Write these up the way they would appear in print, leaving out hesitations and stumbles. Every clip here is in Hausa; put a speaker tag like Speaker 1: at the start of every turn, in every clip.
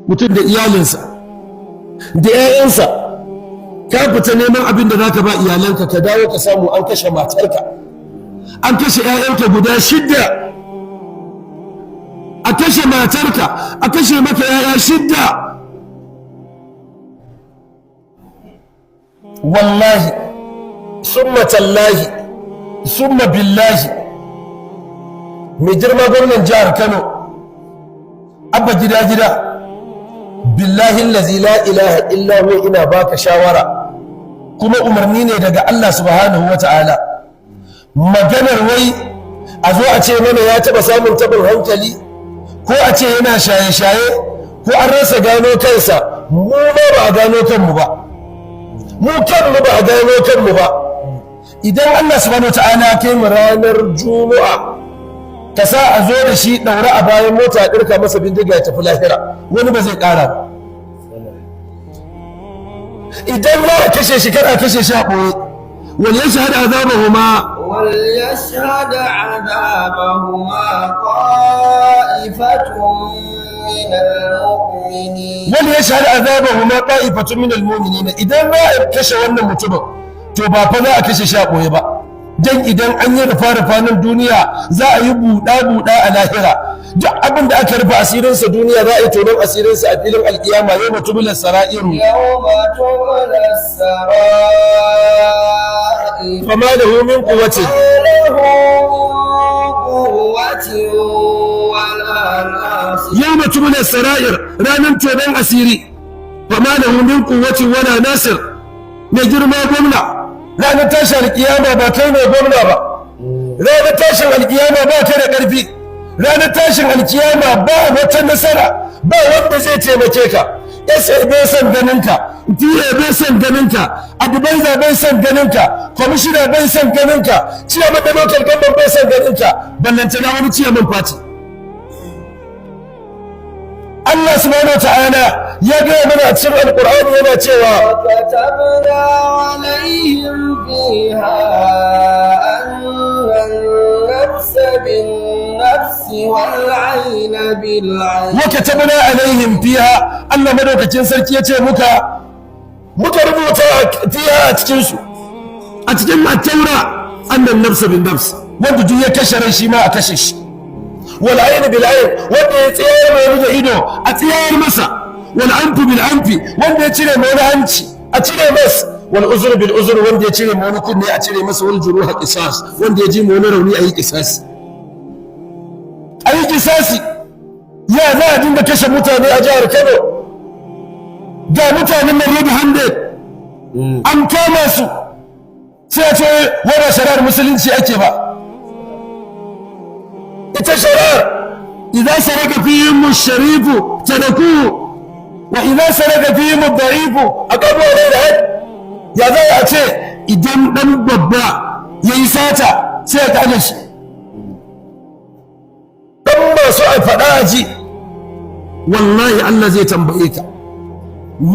Speaker 1: Mutum da iyalinsa da 'ya'yansa, ka fita neman abin da za ka ba iyalanka, ka dawo ka samu an kashe matarka, an kashe 'ya'yanka guda shidda. A kashe matarka, a kashe maka 'ya'ya shidda. Wallahi summa tallahi summa billahi, mai girma gwamnan jihar Kano, Abba Gida Gida, billahi allazi la ilaha illa huwa, ina baka shawara, kuma umarni ne daga Allah subhanahu wa ta'ala. Maganar wai a zo a ce mana ya taɓa samun taɓin hankali, ko a ce yana shaye-shaye, ko an rasa gano kansa, mu ma ba a gano kanmu ba, mu kanmu ba a gano kanmu ba. Idan Allah subhanahu wa ta'ala kai mu ranar Juma'a, ka sa a zo da shi ɗaure a bayan mota, a ɗirka masa bindiga, ya tafi lahira, wani ba zai ƙara ba. Idan za a kashe shi, kada a kashe shi a ɓoye. Wal yashhad azabahuma.
Speaker 2: وليشهد عذابهما طائفة من المؤمنين.
Speaker 1: Wal yashhad azabahuma ta'ifatun min almu'minin. Idan za a kashe wannan mutumin, to ba fa za a kashe shi a ɓoye ba, dan idan an yi rufa rufa nan duniya, za a yi buɗa buɗa a lahira. Duk abin da aka rufe asirinsa duniya, za a yi tonon asirinsa a filin alkiyama, yawma tubla sara'iru.
Speaker 2: يوم تبلى السرائر.
Speaker 1: Fama lahu min quwwatin.
Speaker 2: ما له من قوة ولا ناصر.
Speaker 1: Yawma tubla sara'ir, ranar tonon asiri, fama lahu min quwwatin wala nasir. Mai girma gwamna, ranar tashin alkiyama ba kai ne gwamna ba. Ranar tashin alkiyama ba ka da ƙarfi. Ranar tashin alkiyama ba wata nasara, ba wanda zai taimake ka. SA bai son ganinka, PA bai son ganinka, advisor bai son ganinka, commissioner bai son ganinka, chairman da local government bai son ganinka, ballantana wani chairman party. Allah subhanahu wa ta'ala ya gaya mana a cikin Alƙur'ani, yana cewa:
Speaker 2: وكتبنا عليهم فيها أن النفس بالنفس والعين بالعين.
Speaker 1: Wa katabna alaihim fiha, Allah madaukakin sarki yace muka rubuta fiha, a cikin su, a cikin Attaura, annan nafsa bin nafs, wanda duk ya kashe rai, shi ma a kashe shi. Wal ayn bil ayn, wanda ya tsayar mai wani da ido, a tsayar masa. Wal anfu bil anfi, wanda ya cire mai wani hanci, a cire masa. Wal uzur bil uzur, wanda ya cire mai wani kunne, a cire masa. Wal juruha qisas, wanda ya ji mai wani rauni, a yi qisas, a yi qisasi. Ya za a dinga kashe mutane a jihar Kano? Ga mutanen nan red handed an kama su, sai a ce wani shari'ar musulunci ake ba. Ita shari'ar, idza saraka fihim sharifu tarakuhu wa idza saraka fihim da'ifu aqamu alayhi had. Ya za a ce idan dan babba yayi sata, sai a kaje shi, dan masu a faɗa a ji? Wallahi Allah zai tambaye ka.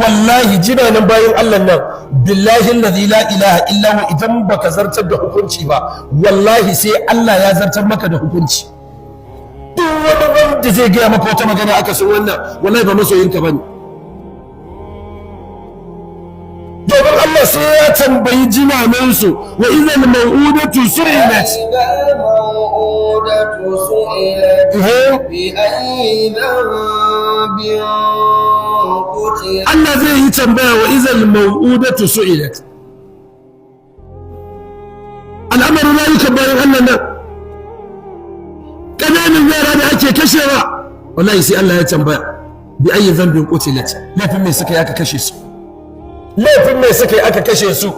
Speaker 1: Wallahi jinanan bayan Allah nan, billahi allazi la ilaha illa hu, idan baka zartar da hukunci ba, wallahi sai Allah ya zartar maka da hukunci. Duk wani wanda zai gaya maka wata magana aka san wannan, wallahi ba masoyinka bane, domin Allah sai ya tambayi jinanansu. Wa idhal mau'udatu su'ilat.
Speaker 2: وإذا الموءودة سئلت بأي ذنب قتلت.
Speaker 1: Allah zai yi tambaya, wa idhal mau'udatu su'ilat. Al'amarin rayukan bayan Allah nan, ƙananan yara da ake kashewa, wallahi sai Allah ya tambaya, bi ayyi dhanbin qutilat, laifin me suka yi aka kashe su? Laifin me suka yi aka kashe su?